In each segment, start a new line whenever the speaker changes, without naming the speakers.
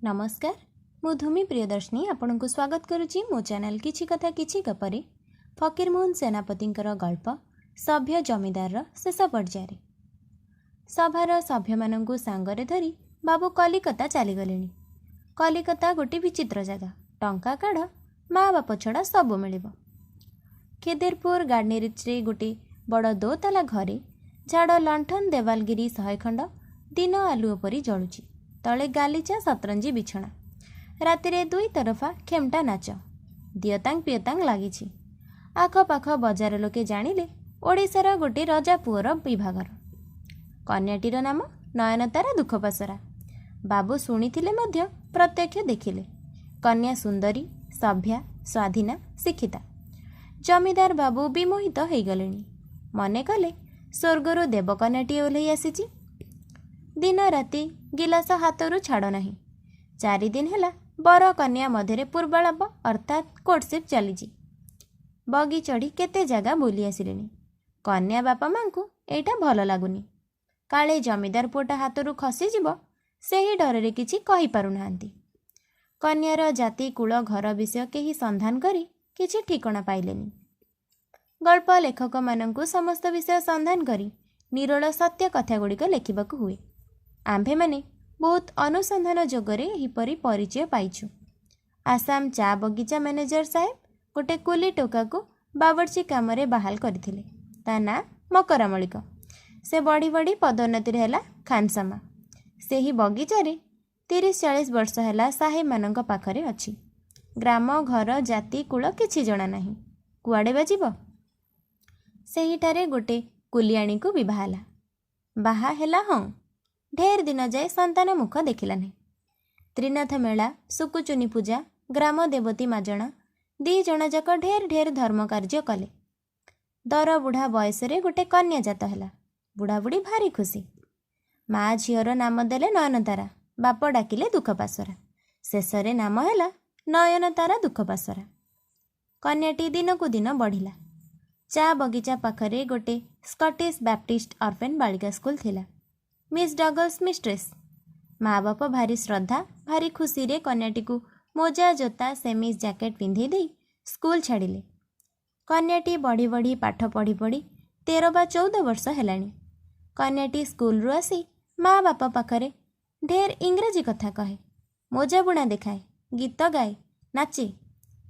ନମସ୍କାର, ମୁଁ ଧୂମି ପ୍ରିୟଦର୍ଶିନୀ ଆପଣଙ୍କୁ ସ୍ୱାଗତ କରୁଛି ମୋ ଚ୍ୟାନେଲ୍ କିଛି କଥା କିଛି ଗପରେ ଫକୀରମୋହନ ସେନାପତିଙ୍କର ଗଳ୍ପ ସଭ୍ୟ ଜମିଦାରର ଶେଷ ପର୍ଯ୍ୟାୟରେ। ସଭାର ସଭ୍ୟମାନଙ୍କୁ ସାଙ୍ଗରେ ଧରି ବାବୁ କଲିକତା ଚାଲିଗଲେଣି। କଲିକତା ଗୋଟେ ବିଚିତ୍ର ଜାଗା। ଟଙ୍କା କାଢ଼, ମା ବାପ ଛଡ଼ା ସବୁ ମିଳିବ। ଖିଦିରପୁର ଗାର୍ଡେନରିଚ୍ରେ ଗୋଟେ ବଡ଼ ଦୋତାଲା ଘରେ ଝାଡ଼ ଲଣ୍ଠନ ଦେବାଲଗିରି 100 ଖଣ୍ଡ ଦିନ ଆଲୁଅ ପରି ଜଳୁଛି। ତଳେ ଗାଲିଚା ସତରଞ୍ଜି ବିଛଣା। ରାତିରେ ଦୁଇ ତରଫା ଖେମଟା ନାଚ, ଦିଅତାଙ୍ଗ ପିଅତାଙ୍ଗ ଲାଗିଛି। ଆଖପାଖ ବଜାର ଲୋକେ ଜାଣିଲେ ଓଡ଼ିଶାର ଗୋଟେ ରଜା ପୁଅର ବିଭାଘର। କନ୍ୟାଟିର ନାମ ନୟନତାରା ଦୁଃଖପାସରା। ବାବୁ ଶୁଣିଥିଲେ ମଧ୍ୟ ପ୍ରତ୍ୟକ୍ଷ ଦେଖିଲେ। କନ୍ୟା ସୁନ୍ଦରୀ, ସଭ୍ୟା, ସ୍ୱାଧୀନା, ଶିକ୍ଷିତା। ଜମିଦାର ବାବୁ ବିମୋହିତ ହେଇଗଲେଣି। ମନେ କଲେ ସ୍ୱର୍ଗରୁ ଦେବକନ୍ୟାଟିଏ ଓହ୍ଲେଇ ଆସିଛି। ଦିନ ରାତି ଗିଲାସ ହାତରୁ ଛାଡ଼ ନାହିଁ। 4 ଦିନ ହେଲା ବର କନ୍ୟା ମଧ୍ୟରେ ପୂର୍ବାଳାପ ଅର୍ଥାତ୍ କୋର୍ଟସିପ୍ ଚାଲିଛି। ବଗି ଚଢ଼ି କେତେ ଜାଗା ବୁଲି ଆସିଲେଣି। କନ୍ୟା ବାପା ମାଙ୍କୁ ଏଇଟା ଭଲ ଲାଗୁନି। କାଳେ ଜମିଦାର ପୁଅଟା ହାତରୁ ଖସିଯିବ, ସେହି ଡରରେ କିଛି କହିପାରୁନାହାନ୍ତି। କନ୍ୟାର ଜାତି କୂଳ ଘର ବିଷୟ କେହି ସନ୍ଧାନ କରି କିଛି ଠିକଣା ପାଇଲେନି। ଗଳ୍ପ ଲେଖକମାନଙ୍କୁ ସମସ୍ତ ବିଷୟ ସନ୍ଧାନ କରି ନିରୋଳ ସତ୍ୟ କଥାଗୁଡ଼ିକ ଲେଖିବାକୁ ହୁଏ। ଆମ୍ଭେମାନେ ବହୁତ ଅନୁସନ୍ଧାନ ଯୋଗରେ ଏହିପରି ପରିଚୟ ପାଇଛୁ। ଆସାମ ଚା ବଗିଚା ମ୍ୟାନେଜର ସାହେବ ଗୋଟେ କୁଲି ଟୋକାକୁ ବାବର୍ଚି କାମରେ ବାହାଲ କରିଥିଲେ। ତା ନାଁ ମକରା ମଳିକ। ସେ ବଢ଼ି ବଢ଼ି ପଦୋନ୍ନତିରେ ହେଲା ଖାନସାମା। ସେହି ବଗିଚାରେ 30-40 ବର୍ଷ ହେଲା ସାହେବମାନଙ୍କ ପାଖରେ ଅଛି। ଗ୍ରାମ, ଘର, ଜାତି, କୂଳ କିଛି ଜଣା ନାହିଁ। କୁଆଡ଼େ ବା ଯିବ? ସେହିଠାରେ ଗୋଟେ କୁଲିଆଣୀକୁ ବିବାହ ହେଲା। ବାହା ହେଲା ହଁ, ଢେର ଦିନ ଯାଏ ସନ୍ତାନ ମୁଖ ଦେଖିଲା ନାହିଁ। ତ୍ରିନାଥ ମେଳା, ସୁକୁଚୁନି ପୂଜା, ଗ୍ରାମ ଦେବତୀ ମାଜଣା, 2 ଜଣ ଯାକ ଢେର ଢେର ଧର୍ମ କାର୍ଯ୍ୟ କଲେ। ଦର ବୁଢ଼ା ବୟସରେ ଗୋଟେ କନ୍ୟା ଜାତ ହେଲା। ବୁଢ଼ାବୁଢ଼ୀ ଭାରି ଖୁସି। ମା ଝିଅର ନାମ ଦେଲେ ନୟନତାରା, ବାପ ଡାକିଲେ ଦୁଃଖପାସରା। ଶେଷରେ ନାମ ହେଲା ନୟନତାରା ଦୁଃଖପାସରା। କନ୍ୟାଟି ଦିନକୁ ଦିନ ବଢ଼ିଲା। ଚା ବଗିଚା ପାଖରେ ଗୋଟେ ସ୍କଟିଶ ବ୍ୟାପ୍ଟିଷ୍ଟ ଅର୍ଫେନ୍ ବାଳିକା ସ୍କୁଲ ଥିଲା। Miss Douglas mistress. ମା ବାପ ଭାରି ଶ୍ରଦ୍ଧା, ଭାରି ଖୁସିରେ କନ୍ୟାଟିକୁ ମୋଜା, ଜୋତା, ସେମିଜ୍, ଜ୍ୟାକେଟ୍ ପିନ୍ଧେଇ ଦେଇ ସ୍କୁଲ ଛାଡ଼ିଲେ। କନ୍ୟାଟି ବଢ଼ି ବଢ଼ି ପାଠ ପଢ଼ି ପଢ଼ି 13 ବା 14 ବର୍ଷ ହେଲାଣି। କନ୍ୟାଟି ସ୍କୁଲରୁ ଆସି ମା ବାପ ପାଖରେ ଢେର ଇଂରାଜୀ କଥା କହେ, ମୋଜା ବୁଣା ଦେଖାଏ, ଗୀତ ଗାଏ, ନାଚେ,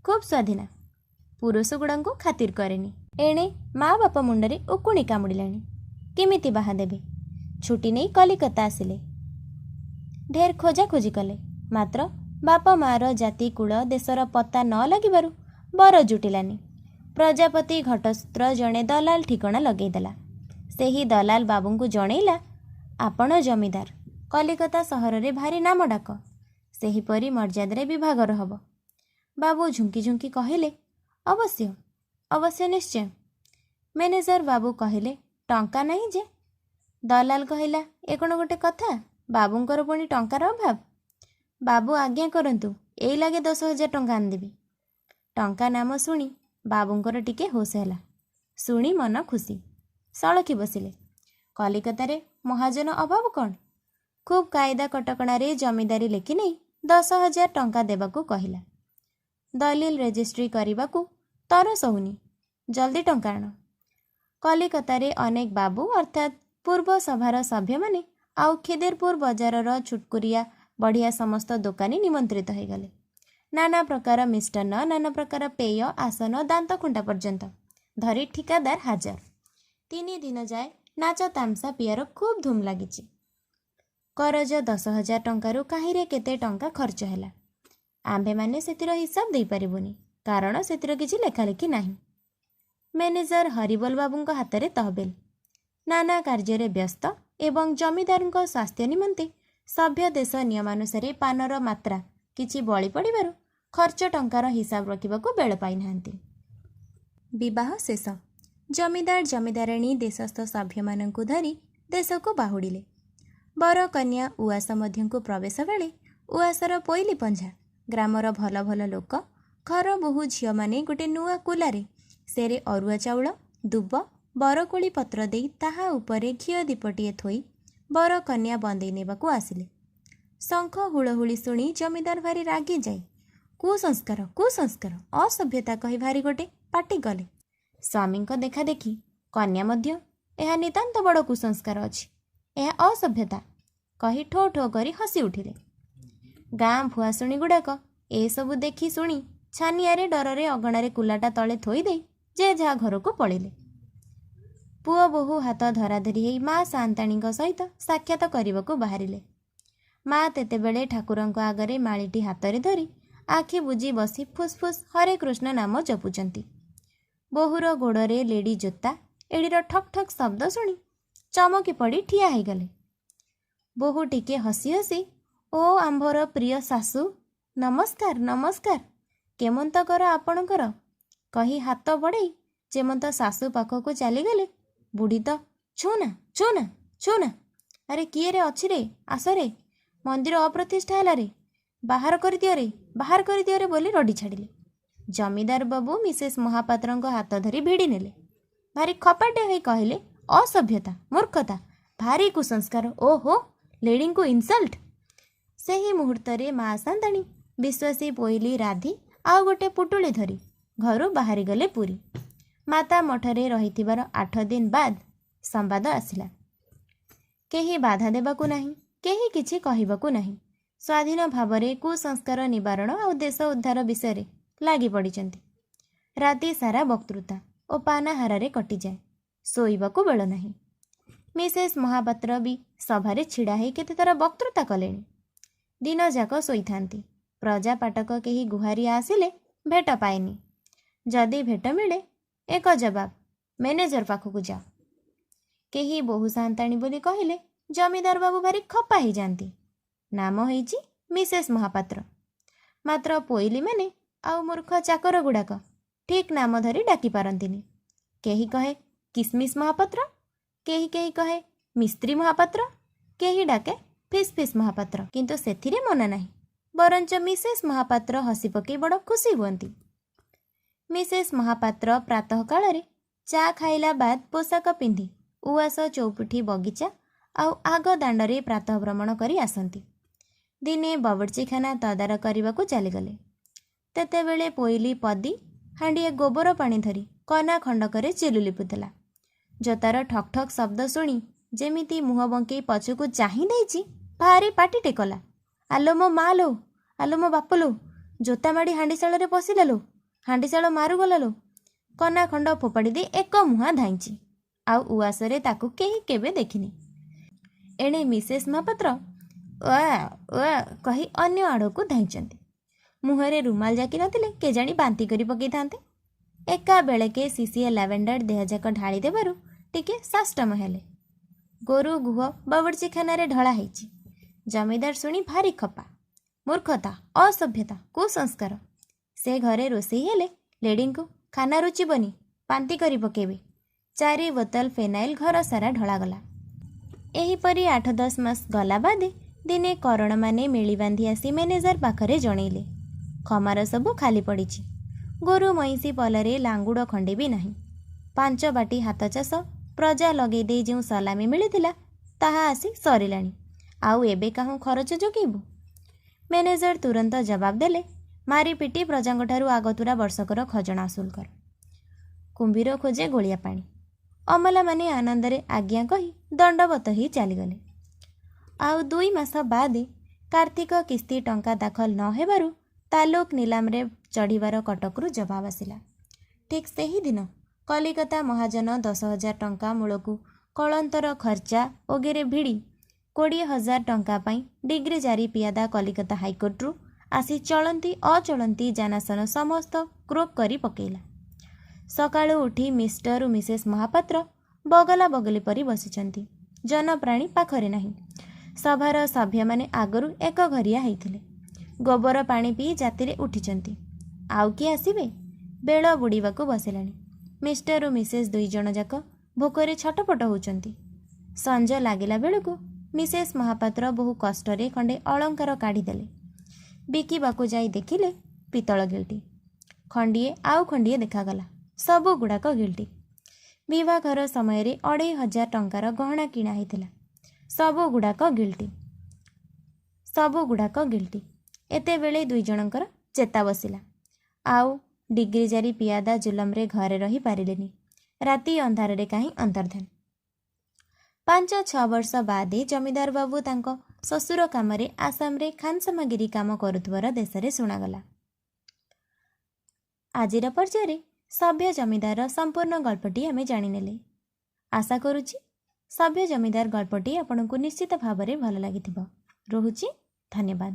ଖୁବ୍ ସ୍ୱାଧୀନା। ପୁରୁଷଗୁଡ଼ାଙ୍କୁ ଖାତିର କରେନି। ଏଣେ ମା ବାପ ମୁଣ୍ଡରେ ଉକୁଣି କାମୁଡ଼ିଲାଣି। କେମିତି ବାହା ଦେବେ? ଛୁଟି ନେଇ କଲିକତା ଆସିଲେ। ଢେର ଖୋଜାଖୋଜି କଲେ, ମାତ୍ର ବାପ ମାଆର ଜାତି କୂଳ ଦେଶର ପତା ନ ଲାଗିବାରୁ ବର ଜୁଟିଲାନି। ପ୍ରଜାପତି ଘଟସୂତ୍ର ଜଣେ ଦଲାଲ ଠିକଣା ଲଗେଇଦେଲା। ସେହି ଦଲାଲ ବାବୁଙ୍କୁ ଜଣେଇଲା, ଆପଣ ଜମିଦାର, କଲିକତା ସହରରେ ଭାରି ନାମ ଡାକ, ସେହିପରି ମର୍ଯ୍ୟାଦାରେ ବିଭାଘର ହବ। ବାବୁ ଝୁଙ୍କି ଝୁଙ୍କି କହିଲେ, ଅବଶ୍ୟ ଅବଶ୍ୟ ନିଶ୍ଚୟ। ମ୍ୟାନେଜର ବାବୁ କହିଲେ, ଟଙ୍କା ନାହିଁ ଯେ। ଦଲାଲ କହିଲା, ଏ କ'ଣ ଗୋଟେ କଥା, ବାବୁଙ୍କର ପୁଣି ଟଙ୍କାର ଅଭାବ? ବାବୁ ଆଜ୍ଞା କରନ୍ତୁ, ଏଇ ଲାଗେ 10,000 ଟଙ୍କା ଆଣିଦେବି। ଟଙ୍କା ନାମ ଶୁଣି ବାବୁଙ୍କର ଟିକେ ହୋସ ହେଲା। ଶୁଣି ମନ ଖୁସି, ସଳଖି ବସିଲେ। କଲିକତାରେ ମହାଜନ ଅଭାବ କ'ଣ? ଖୁବ୍ କାଇଦା କଟକଣାରେ ଜମିଦାରୀ ଲେଖି ନେଇ 10,000 ଟଙ୍କା ଦେବାକୁ କହିଲା। ଦଲିଲ ରେଜିଷ୍ଟ୍ରି କରିବାକୁ ତର ସହୁନି, ଜଲ୍ଦି ଟଙ୍କା ଆଣ। କଲିକତାରେ ଅନେକ ବାବୁ ଅର୍ଥାତ୍ ପୂର୍ବ ସଭାର ସଭ୍ୟମାନେ ଆଉ ଖିଦିରପୁର ବଜାରର ଛୁଟକୁରିଆ ବଢ଼ିଆ ସମସ୍ତ ଦୋକାନୀ ନିମନ୍ତ୍ରିତ ହୋଇଗଲେ। ନାନା ପ୍ରକାର ମିଷ୍ଟାନ୍ନ, ନାନା ପ୍ରକାର ପେୟ, ଆସନ, ଦାନ୍ତ ଖୁଣ୍ଟା ପର୍ଯ୍ୟନ୍ତ ଧରି ଠିକାଦାର ହାଜର। 3 ଦିନ ଯାଏ ନାଚ ତାମସା ପିଆର ଖୁବ୍ ଧୁମ୍ ଲାଗିଛି। କରଜ 10,000 ଟଙ୍କାରୁ କାହିଁରେ କେତେ ଟଙ୍କା ଖର୍ଚ୍ଚ ହେଲା, ଆମ୍ଭେମାନେ ସେଥିର ହିସାବ ଦେଇପାରିବୁନି, କାରଣ ସେଥିର କିଛି ଲେଖାଲେଖି ନାହିଁ। ମ୍ୟାନେଜର ହରିବୋଲ ବାବୁଙ୍କ ହାତରେ ତହବିଲ। ନାନା କାର୍ଯ୍ୟରେ ବ୍ୟସ୍ତ ଏବଂ ଜମିଦାରଙ୍କ ସ୍ୱାସ୍ଥ୍ୟ ନିମନ୍ତେ ସଭ୍ୟ ଦେଶ ନିୟମାନୁସାରେ ପାନର ମାତ୍ରା କିଛି ବଳି ପଡ଼ିବାରୁ ଖର୍ଚ୍ଚ ଟଙ୍କାର ହିସାବ ରଖିବାକୁ ବେଳ ପାଇନାହାନ୍ତି। ବିବାହ ଶେଷ। ଜମିଦାର ଜମିଦାରାଣୀ ଦେଶସ୍ଥ ସଭ୍ୟମାନଙ୍କୁ ଧରି ଦେଶକୁ ବାହୁଡ଼ିଲେ। ବର କନ୍ୟା ଉଆସ ମଧ୍ୟକୁ ପ୍ରବେଶ ବେଳେ ଉଆସର ପୋଇଲି ପଞ୍ଝା ଗ୍ରାମର ଭଲ ଭଲ ଲୋକ, ଘର ବୋହୂ ଝିଅମାନେ ଗୋଟେ ନୂଆ କୁଲାରେ ସେରେ ଅରୁଆ ଚାଉଳ, ଦୁବ, ବରକୋଳି ପତ୍ର ଦେଇ ତାହା ଉପରେ ଘିଅ ଦୀପଟିଏ ଥୋଇ ବର କନ୍ୟା ବନ୍ଦେଇ ନେବାକୁ ଆସିଲେ। ଶଙ୍ଖ ହୁଳହୁଳି ଶୁଣି ଜମିଦାର ଭାରି ରାଗି ଯାଇ କୁସଂସ୍କାର କୁସଂସ୍କାର ଅସଭ୍ୟତା କହି ଭାରି ଗୋଟେ ପାଟି କଲେ। ସ୍ୱାମୀଙ୍କ ଦେଖା ଦେଖି କନ୍ୟା ମଧ୍ୟ ଏହା ନିତାନ୍ତ ବଡ଼ କୁସଂସ୍କାର ଅଛି, ଏହା ଅସଭ୍ୟତା କହି ଠୋ ଠୋ କରି ହସି ଉଠିଲେ। ଗାଁ ଭୁଆଶୁଣୀ ଗୁଡ଼ାକ ଏସବୁ ଦେଖି ଶୁଣି ଛାନିଆରେ ଡରରେ ଅଗଣାରେ କୁଲାଟା ତଳେ ଥୋଇଦେଇ ଯେ ଯାହା ଘରକୁ ପଳେଇଲେ। ପୁଅ ବୋହୂ ହାତ ଧରାଧରି ହେଇ ମା ସାଆନ୍ତାଣୀଙ୍କ ସହିତ ସାକ୍ଷାତ କରିବାକୁ ବାହାରିଲେ। ମା ତେତେବେଳେ ଠାକୁରଙ୍କ ଆଗରେ ମାଳିଟି ହାତରେ ଧରି ଆଖି ବୁଜି ବସି ଫୁସ୍ଫୁସ୍ ହରେ କୃଷ୍ଣ ନାମ ଜପୁଛନ୍ତି। ବୋହୂର ଗୋଡ଼ରେ ଲେଡ଼ି ଜୋତା ଏଡ଼ିର ଠକ୍ ଠକ୍ ଶବ୍ଦ ଶୁଣି ଚମକି ପଡ଼ି ଠିଆ ହେଇଗଲେ। ବୋହୂ ଟିକେ ହସି ହସି, ଓ ଆମ୍ଭର ପ୍ରିୟ ଶାଶୁ, ନମସ୍କାର ନମସ୍କାର, କେମନ୍ତ କର ଆପଣଙ୍କର କହି ହାତ ବଢ଼େଇ ଯେମନ୍ତ ଶାଶୁ ପାଖକୁ ଚାଲିଗଲେ, ବୁଢ଼ୀ ତ ଛୁଁ ନା ଛୁଁ ନା ଛୁଁ ନା, ଆରେ କିଏ ରେ ଅଛି ରେ, ଆସରେ, ମନ୍ଦିର ଅପ୍ରତିଷ୍ଠା ହେଲା ରେ, ବାହାର କରିଦିଅ ରେ, ବାହାର କରିଦିଅ ରେ ବୋଲି ରଡ଼ି ଛାଡ଼ିଲେ। ଜମିଦାର ବାବୁ ମିସେସ୍ ମହାପାତ୍ରଙ୍କ ହାତ ଧରି ଭିଡ଼ି ନେଲେ। ଭାରି ଖପାଟେ ହୋଇ କହିଲେ, ଅସଭ୍ୟତା, ମୂର୍ଖତା, ଭାରି କୁସଂସ୍କାର, ଓହୋ, ଲେଡ଼ିଙ୍କୁ ଇନସଲ୍ଟ। ସେହି ମୁହୂର୍ତ୍ତରେ ମା ସାନ୍ତାଣୀ ବିଶ୍ୱାସୀ ପୋଇଲି ରାଧି ଆଉ ଗୋଟେ ପୁଟୁଳି ଧରି ଘରୁ ବାହାରିଗଲେ ପୁରୀ। ମାତା ମଠରେ ରହିଥିବାର 8 ଦିନ ବାଦ ସମ୍ବାଦ ଆସିଲା। କେହି ବାଧା ଦେବାକୁ ନାହିଁ, କେହି କିଛି କହିବାକୁ ନାହିଁ। ସ୍ୱାଧୀନ ଭାବରେ କୁସଂସ୍କାର ନିବାରଣ ଆଉ ଦେଶ ଉଦ୍ଧାର ବିଷୟରେ ଲାଗି ପଡ଼ିଛନ୍ତି। ରାତି ସାରା ବକ୍ତୃତା ଓ ପାନାହାରରେ କଟିଯାଏ, ଶୋଇବାକୁ ବେଳ ନାହିଁ। ମିସେସ୍ ମହାପାତ୍ର ବି ସଭାରେ ଛିଡ଼ା ହେଇ କେତେଥର ବକ୍ତୃତା କଲେଣି। ଦିନଯାକ ଶୋଇଥାନ୍ତି। ପ୍ରଜାପାଟକ କେହି ଗୁହାରିଆ ଆସିଲେ ଭେଟ ପାଏନି। ଯଦି ଭେଟ ମିଳେ, ଏକ ଜବାବ, ମ୍ୟାନେଜର ପାଖକୁ ଯାଅ। କେହି ବୋହୂ ସାନ୍ତାଣୀ ବୋଲି କହିଲେ ଜମିଦାର ବାବୁ ଭାରି ଖପା ହେଇଯାନ୍ତି। ନାମ ହେଇଛି ମିସେସ୍ ମହାପାତ୍ର, ମାତ୍ର ପୋଇଲିମାନେ ଆଉ ମୂର୍ଖ ଚାକର ଗୁଡ଼ାକ ଠିକ୍ ନାମ ଧରି ଡାକି ପାରନ୍ତିନି। କେହି କହେ କିସମିସ୍ ମହାପାତ୍ର, କେହି କେହି କହେ ମିସ୍ତ୍ରୀ ମହାପାତ୍ର, କେହି ଡାକେ ଫିସ୍ ଫିସ୍ ମହାପାତ୍ର। କିନ୍ତୁ ସେଥିରେ ମନା ନାହିଁ, ବରଞ୍ଚ ମିସେସ୍ ମହାପାତ୍ର ହସି ପକେଇ ବଡ଼ ଖୁସି ହୁଅନ୍ତି। ମିସେସ୍ ମହାପାତ୍ର ପ୍ରାତଃକାଳରେ ଚା ଖାଇଲା ବାଦ ପୋଷାକ ପିନ୍ଧି ଉଆସ ଚଉପୁଠି ବଗିଚା ଆଉ ଆଗ ଦାଣ୍ଡରେ ପ୍ରାତଃ ଭ୍ରମଣ କରି ଆସନ୍ତି। ଦିନେ ବବର୍ଚିଖାନା ତଦାରଖ କରିବାକୁ ଚାଲିଗଲେ। ତେତେବେଳେ ପୋଇଲି ପଦି ହାଣ୍ଡିଏ ଗୋବର ପାଣି ଧରି କନା ଖଣ୍ଡକରେ ଚେଲୁ ଲିପୁଥିଲା। ଜୋତାର ଠକ୍ ଠକ୍ ଶବ୍ଦ ଶୁଣି ଯେମିତି ମୁହଁ ବଙ୍କେଇ ପଛକୁ ଚାହିଁ ଦେଇଛି, ଭାରି ପାଟିଟେ କଲା, ଆଲୋ ମୋ ମା ଲୋ, ଆଲୋ ମୋ ବାପ ଲୋ, ଜୋତା ମାଡ଼ି ହାଣ୍ଡିଶାଳରେ ପଶିଲା ଲୋ, ହାଣ୍ଡିଶାଳ ମାରୁଗଲା ଲୋ। କନା ଖଣ୍ଡ ଫୋପାଡ଼ି ଦେଇ ଏକ ମୁହାଁ ଧାଇଁଛି। ଆଉ ଉଆସରେ ତାକୁ କେହି କେବେ ଦେଖିନି। ଏଣେ ମିସେସ୍ ମହାପାତ୍ର ୱା ୱା କହି ଅନ୍ୟ ଆଡ଼କୁ ଧାଇଁଛନ୍ତି। ମୁହଁରେ ରୁମାଲ ଜାକି ନଥିଲେ କେଜାଣି ବାନ୍ତି କରି ପକେଇଥାନ୍ତେ। ଏକା ବେଳକେ ଶିଶିଏ ଲାଭେଣ୍ଡର ଦେହଯାକ ଢାଳି ଦେବାରୁ ଟିକେ ସାଷ୍ଟମ ହେଲେ। ଗୋରୁ ଗୁହ ବାବର୍ଚିଖାନାରେ ଢଳା ହେଇଛି। ଜମିଦାର ଶୁଣି ଭାରି ଖପା। ମୂର୍ଖତା, ଅସଭ୍ୟତା, କୁସଂସ୍କାର। ସେ ଘରେ ରୋଷେଇ ହେଲେ ଲେଡ଼ିଙ୍କୁ ଖାନା ରୁଚିବନି, ବାନ୍ତି କରି ପକେଇବେ। 4 ବୋତଲ ଫେନାଇଲ ଘର ସାରା ଢଳାଗଲା। ଏହିପରି 8-10 ମାସ ଗଲା ବାଦେ ଦିନେ କରଣମାନେ ମେଳି ବାନ୍ଧି ଆସି ମ୍ୟାନେଜର ପାଖରେ ଜଣେଇଲେ, ଖମାର ସବୁ ଖାଲି ପଡ଼ିଛି, ଗୋରୁ ମଇଁଷି ପଲରେ ଲାଙ୍ଗୁଡ଼ ଖଣ୍ଡେ ବି ନାହିଁ। 5 ବାଟି ହାତ ଚାଷ ପ୍ରଜା ଲଗେଇ ଦେଇ ଯେଉଁ ସଲାମି ମିଳିଥିଲା ତାହା ଆସି ସରିଲାଣି, ଆଉ ଏବେ କାହୁଁ ଖରଚ ଯୋଗେଇବୁ? ମ୍ୟାନେଜର ତୁରନ୍ତ ଜବାବ ଦେଲେ, ମାରିପିଟି ପ୍ରଜାଙ୍କଠାରୁ ଆଗତୁରା ବର୍ଷକର ଖଜଣା ଅସୁଲ କର। କୁମ୍ଭୀର ଖୋଜେ ଗୋଳିଆ ପାଣି। ଅମଲାମାନେ ଆନନ୍ଦରେ ଆଜ୍ଞା କହି ଦଣ୍ଡବତ ହେଇ ଚାଲିଗଲେ। ଆଉ 2 ମାସ ବାଦେ କାର୍ତ୍ତିକ କିସ୍ତି ଟଙ୍କା ଦାଖଲ ନ ହେବାରୁ ତାଲୁକ ନିଲାମରେ ଚଢ଼ିବାର କଟକରୁ ଜବାବ ଆସିଲା। ଠିକ୍ ସେହିଦିନ କଲିକତା ମହାଜନ 10,000 ଟଙ୍କା ମୂଳକୁ କଳନ୍ତର ଖର୍ଚ୍ଚା ଓଗେରେ ଭିଡ଼ି 20,000 ଟଙ୍କା ପାଇଁ ଡିଗ୍ରୀ ଜାରି ପିଆଦା କଲିକତା ହାଇକୋର୍ଟରୁ ଆସି ଚଳନ୍ତି ଅଚଳନ୍ତି ଯାନାସନ ସମସ୍ତ କ୍ରୋକ୍ କରି ପକେଇଲା। ସକାଳୁ ଉଠି ମିଷ୍ଟର ଓ ମିସେସ୍ ମହାପାତ୍ର ବଗଲା ବଗଲି ପରି ବସିଛନ୍ତି, ଜନପ୍ରାଣୀ ପାଖରେ ନାହିଁ। ସଭାର ସଭ୍ୟମାନେ ଆଗରୁ ଏକଘରିଆ ହେଇଥିଲେ, ଗୋବର ପାଣି ପିଇ ଜାତିରେ ଉଠିଛନ୍ତି। ଆଉ କିଏ ଆସିବେ? ବେଳ ବୁଡ଼ିବାକୁ ବସିଲାଣି। ମିଷ୍ଟର ଓ ମିସେସ୍ 2 ଜଣ ଯାକ ଭୋକରେ ଛଟପଟ ହେଉଛନ୍ତି। ସଞ୍ଜ ଲାଗିଲା ବେଳକୁ ମିସେସ୍ ମହାପାତ୍ର ବହୁ କଷ୍ଟରେ ଖଣ୍ଡେ ଅଳଙ୍କାର କାଢ଼ିଦେଲେ। ବିକିବାକୁ ଯାଇ ଦେଖିଲେ ପିତ୍ତଳ ଗିଲ୍ଟି ଖଣ୍ଡିଏ ଆଉ ଖଣ୍ଡିଏ ଦେଖାଗଲା, ସବୁଗୁଡ଼ାକ ଗିଲ୍ଟି। ବିବାହଘର ସମୟରେ 2,500 ଟଙ୍କାର ଗହଣା କିଣା ହେଇଥିଲା, ସବୁଗୁଡ଼ାକ ଗିଲ୍ଟି। ସବୁଗୁଡ଼ାକ ଗିଲ୍ଟି। ଏତେବେଳେ ଦୁଇ ଜଣଙ୍କର ଚେତା ବସିଲା। ଆଉ ଡିଗ୍ରୀ ଜାରି ପିଆଦା ଜୁଲମରେ ଘରେ ରହି ପାରିଲେନି। ରାତି ଅନ୍ଧାରରେ କାହିଁ ଅନ୍ତର୍ଦ୍ଧାନ। 5-6 ବର୍ଷ ବାଦେ ଜମିଦାର ବାବୁ ତାଙ୍କ ଶ୍ୱଶୁର କାମରେ ଆସାମରେ ଖାନସାମାଗିରି କାମ କରୁଥିବାର ଦେଶରେ ଶୁଣାଗଲା। ଆଜିର ପର୍ଯ୍ୟାୟରେ ସଭ୍ୟ ଜମିଦାରର ସମ୍ପୂର୍ଣ୍ଣ ଗଳ୍ପଟି ଆମେ ଜାଣିନେଲେ। ଆଶା କରୁଛି ସଭ୍ୟ ଜମିଦାର ଗଳ୍ପଟି ଆପଣଙ୍କୁ ନିଶ୍ଚିତ ଭାବରେ ଭଲ ଲାଗିଥିବ। ରହୁଛି, ଧନ୍ୟବାଦ।